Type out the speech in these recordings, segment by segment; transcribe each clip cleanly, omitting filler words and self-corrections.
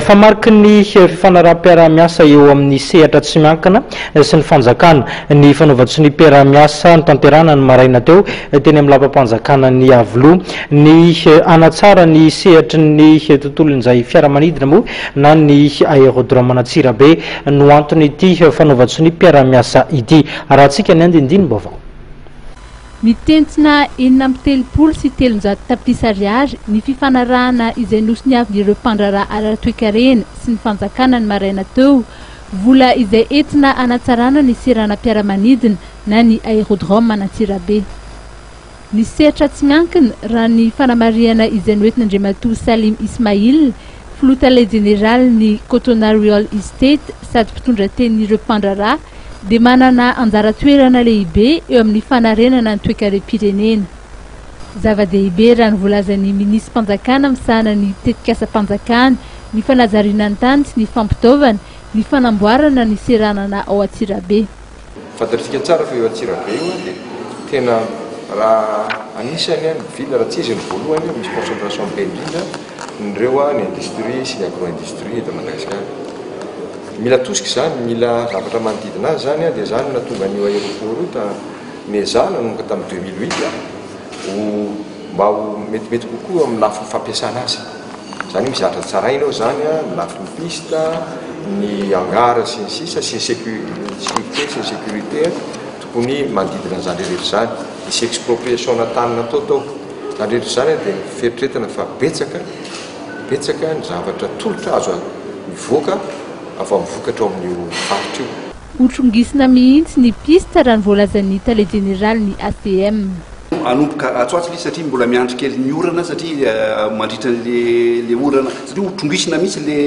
Fa mariky ny fifanaraham-piaraha-miasa eo amin'ny sehatra tsy miankina sy ny fanjakana ny fanaovan-tsoniam-piaraha-miasa notanterahina ny maraina teo teny amin'ny lapam-panjakana Iavoloha. Ny hanatsara ny sehatry ny tontolon'izay fiaramanidina moa na ny aérodrome an'Antsirabe no anton'ity fanaovan-tsoniam-piaraha-miasa ity. Arahantsika ny andindinim-baovao. Mitentina 336 tapitrisa ariary ny fifanarahana izay nosoniavin'ireo mpandraharaha ara-toekarena sy ny fanjakana ny maraina teo, vola izay entina hanatsarana ny seranam-piaramanidina na ny aérodrome an'Antsirabe. Ny sehatra tsy miankina, raha ny fanamarihana izay noentin'Andriamatoa Salim Ismail, filoha tale jeneralin'ny Cotona Real Estate sady mpitondra tenin'ireo mpandraharaha, dia manana anjara toerana lehibe eo amin'ny fanarenana ny toekarem-pirenena. Zava-dehibe raha ny voalazan'ny minisitrim-panjakana misahana ny tetikasam-panjakana, ny fanajariana ny tany sy ny fampitaovana, ny fanamboarana ny seranana ao Antsirabe. Fantatsika tsara fa io Antsirabe io dia tena raha anisany ny ville, raha tsy izy no voalohany, misy concentration be indrindra n'ireo ny industrie sy ny agro-industrie eto Madagasikara. Mila tosika izany, mila zavatra manodidina azy izany, dia izany no nahatonga an'io aéroport io ta nezahana nanomboka tamin'ny 2008 ho mba ho metimety kokoa amin'ny lafiny fampiasana azy. Izany hoe misy zavatra tsaraina ao izany, amin'ny lafiny piste, ny hangar sy ny sisa, sy ny sécurité sy ny sécurité tokony manodidina an'izany rehetra izany. Nisy expropriation-na tany natao tao. Izany rehetra izany dia fieritreretana fa betsaka betsaka ny zavatra tolotra azo mivoaka avy amin'ny vokatra ao amin'io faritra io. Hotrongisina mihitsy ny piste raha ny voalazan'ny tale jeneralin'ny ACM. Hanomboka atsy ho atsy ilay izy satria mbola miandry kely ny orana satria mandritra an'le le orana satria ho trongisina mihitsy le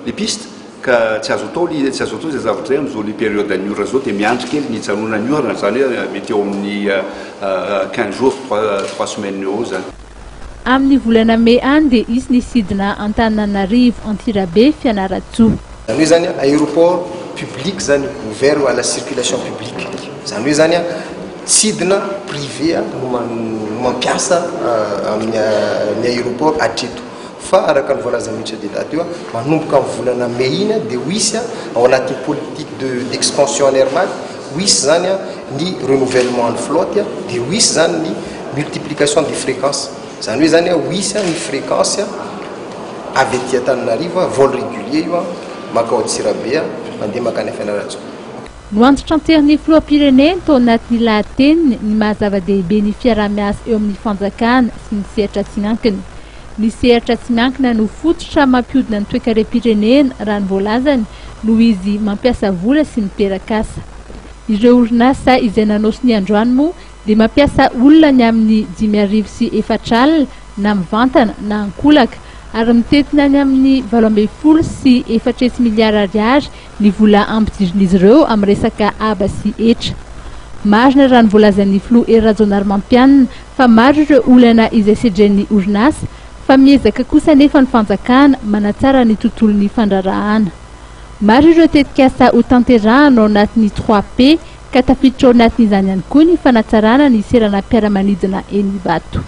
le piste ka tsy azo atao le tsy azo atao izay zavatra izay amin'izao le période an'ny orana izao dia miandry kely ny hijanonan'ny orana izany hoe mety eo amin'ny 15 jours 3 semaines eo eo izany. Amin'ny volana mey any dia hisy ny sidina Antananarivo Antsirabe Fianarantsoa. Izany hoe izany aéroport public izany ouvert à la circulation publique. Izany hoe izany sidina privé no mampiasa amin'ny ny aéroport hatreto. Fa araka ny voalazan'ny ministre d'Etat teo, manomboka amin'ny volana mey iny dia ho hisy ao anatin'ny politique de d'expansion en Air Mad, ho hisy izany ny renouvellement ny flotte, dia ho hisy izany ny multiplication des fréquences. Izany hoe izany ho hisy ny fréquence avy aty Antananarivo, vol régulier io, mankao Antsirabe, mandeha mankany Fianarantsoa. Noantitranterin'ny filoham-pirenena tao anatin'ny lahateniny ny maha zava-dehibe ny fiaraha-miasa eo amin'ny fanjakana sy ny sehatra tsy miankina. Ny sehatra tsy miankina no fototra mampihodina ny toekarem-pirenena raha ny voalazany noho izy mampiasa vola sy miteraka asa. Ireo orinasa izay nanao sonia androany moa dia mampiasa olona ny amin'ny 450 na mivantana na ankolaka ary mitentina any amin'ny 418 miliara ariary ny vola ampidirin'izy ireo amin'ny resaka haba sy hetra. Marina raha ny voalazan'ny filoha Hery Rajaonarimampianina fa maro ireo olana izay sedrain'ny orinasa fa miezaka kosa anefa ny fanjakana manatsara ny tontolon'ny fandraharahana. Maro ireo tetikasa hotanterahana ao anatin'ny 3P ka tafiditra ao anatin'izany ihany koa ny fanatsarana ny seranam-piaramanidina eny Ivato.